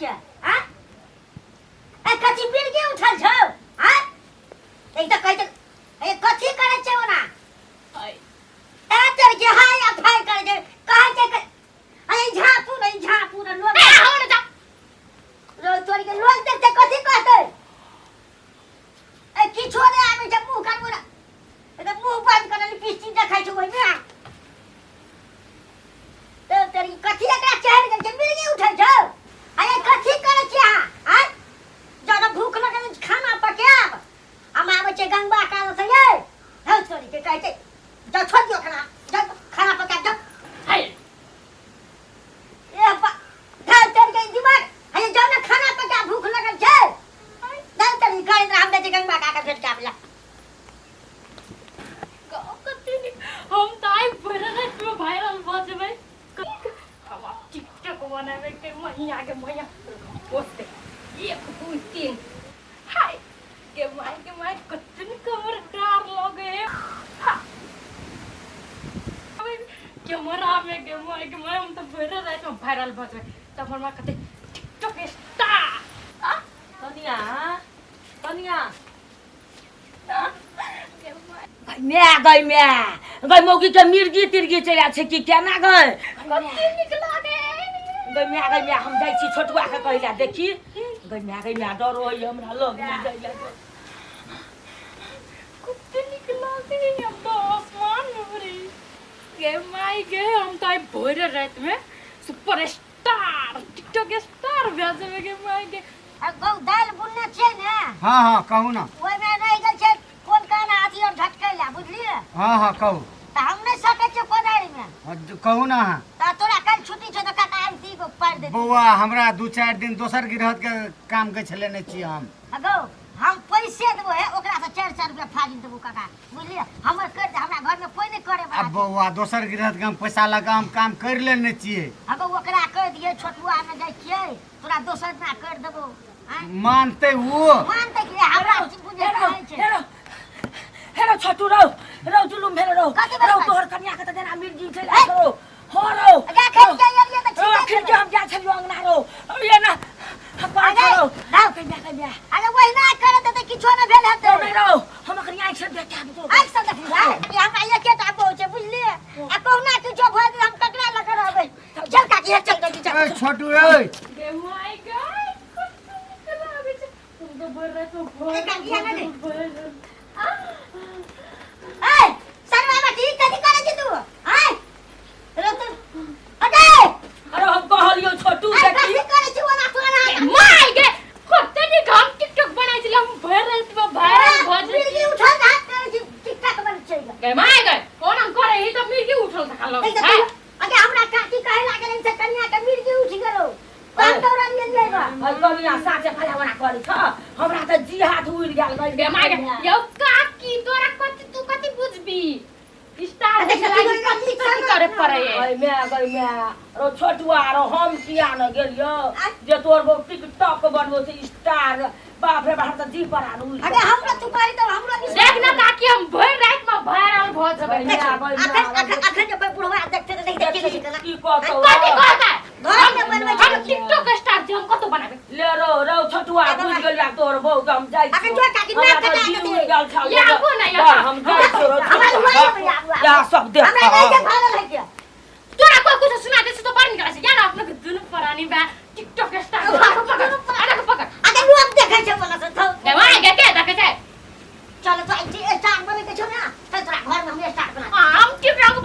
छियै आ ए कथी मिर्गी उठल छौ आ एक तऽ कहै छै ए कथी करै छै ओना ए तोर के हाय आ फाय करै छै कहै छै अरे झापू नहीं झापू ना लोग ए हो ना जा रो तोर के लोग देखते कथी कहतै ए किछो नहि आबै छै मुँह कान मुँह ए मुँह बंद करल लिपस्टिक देखै छौ ओहिमे तो तोरी कथी एकरा चढ़ि गेल छै मिर्गी उठै छौ अरे कथी करै छी अहाँ आँय जब भूख लगल अछि, खाना पकायब हम आबै छै गंगबा काल से यै हौ छोरी के कहै छै जाउ छोड़ दियौ खाना जाउ खाना पकायब जाउ हाय ए बा धर चढ़ गई दिमाग अरे जाउ ने खाना पका भूख लगल छै धर चढ़ी गाड़ी हम जाइ छै गंगबा काका भेट के आबै ला कते नीक हम तऽ आइ भरि रातिमे वायरल भऽ जेबै हम आब टिकटॉक बनेबै के मैया के मैया पोस्ट एक दू तीन हाय के माय के माय कते नीक हमर डार लगे है कैमरा में के माय के माय हम तऽ भरि रातिमे वायरल भऽ जेबै तब हमर माँ कहतै टिकटॉक स्टार कनिया कनिया माय गई माय गई मौगी के मिर्गी तिर्गी चलि आयल छै कि केना गई कते नीक लागे गई माय गई माय हम जाइ छी छोटुआ के कहै लए देखी गई माय गई माय डर होइए हमरा लग नहि जाइ लए कते नीक लागे हम तो आसमान में उड़े गे माय गे हम तो आइ भोरे राति में सुपर स्टार टिकटॉक स्टार भए जेबै गे माय गे आ गौ दालि बुनने छियै ने हाँ हाँ कहू ना ओहिमे रहि गेल छै कोन कान अथी और झटकै लए बुझलियै हाँ हाँ कहू तऽ हम नहि सकै छियै कोदारिमे हाँ, कहू ना अहाँ तऽ तोरा काल्हि छुट्टी छौ तऽ काका आबि गो पारि देतै बौआ हमरा दू चारि दिन दोसर गिरहत के काम के छले नहि छी हम आ गौ हम पैसे देबो हे ओकरा से 400 रुपया फाजिल देबो काका बुझलियै हमर कर दे हमरा घर में कोई नहीं करे वाला आ बौआ दोसर गिरहत के हम पैसा लगा हम काम कर लेने छियै आ गौ ओकरा कह दियै छोटुआ में जाइ छियै तोरा दोसर दिना कर देबो आँय? मानते वो मानते कि हमरा बुझे नहीं छै हेरो हेरो छोटू रौ रौ जुलुम भेल रौ कथी भेल रौ भाई? तोहर कनिया के तऽ जेना मिर्गी चलि आयल रौ हो रौ जा खेत के एलियै तऽ रौ ठीके अखन के छलै। हम जा छलियो अंगना रौ ये ना हम अरे, रौ रौ। कनिया कनिया अरे ओहिना करत तऽ किछो नहि भेल हेतै रौ नहि रौ हम अखन आँखि से देख के आबि तोर आँखि से देखली भाई हमरा एकेटा बहु छै बुझलियै आ कहुना किछो भऽ गेल हम ककरा लऽ कऽ रहबै चल काकी हे चल जल्दी चल ए छोटू ए गे my God कते नीक लागै छै हम तो भरि राति में ए, काकी, यहाँ ने। भरि ए सरवा बेटी कथी करै छी तू आय रो तू अरे अरे हम कहलियो छोटू ए देखी कथी करै छी ओना तू ओना my गे कते नीक हम टिकटॉक बनाइ छलै हम भरि राति में वायरल भऽ जेबै मिर्गी उठल हाथ करै छी टिकटॉक बन चलि गेल गे my गे कोन हम करे ही तऽ मिर्गी उठल था लग देख तऽ तू अगे हमरा काकी कहे लागल से कनिया के मिर्गी उठ गेलो हम दौड़ल गेलियै बा अरे कनिया साँचे फलावना करै छ हमरा तऽ जी हाथ उड़ि गेल गई गे my गे यौ काकी तोरा कथी तू कथी बुझबी स्टार देख, लागि तू कथी कथी करे पड़े अय माय गई माय रो छोटुआ रो हम किया न गेलियो जे तोर बो टिकटॉक बनबो छै स्टार बाप रे बाप हम तऽ जी पर आर उड़ि अगे हमरा तू कही तऽ हमरो विश्वास देख ना काकी हम भरि राति में वायरल भऽ जेबै गई माय गई अखन माय अखन अखन जब बुढ़वा देखते तऽ देखते की देखी की कहतौ कथी कहता घर में बनबै हम छै टिकटॉक स्टार छी हम कतौ बनाबे ले रो रो छोटुआ अगे बुझि गेलिया तोर बहू के हम जाइ अगे जो काकी हमरा नाक तऽ कटा जी देतै। उड़ि गेल छल ये आबो ना, ये बड़ हम जाइ छियौ रो हमरा छोटुआ हुआ ये आबू, आबू। या सब देख हमरा नहीं के भागल है के तोरा कोई कुछ सुना दे से तो बड़ निक लागै छै यार अपना के दुनू प्राणी बा टिकटॉक स्टार पकड़ अरे पकड़ अगे लोग देखै छै बोला से थौ गे my गे के देखै छै चल तो आई स्टार बने के छौ ना चल तोरा घर में हम स्टार बना हम टिकटॉक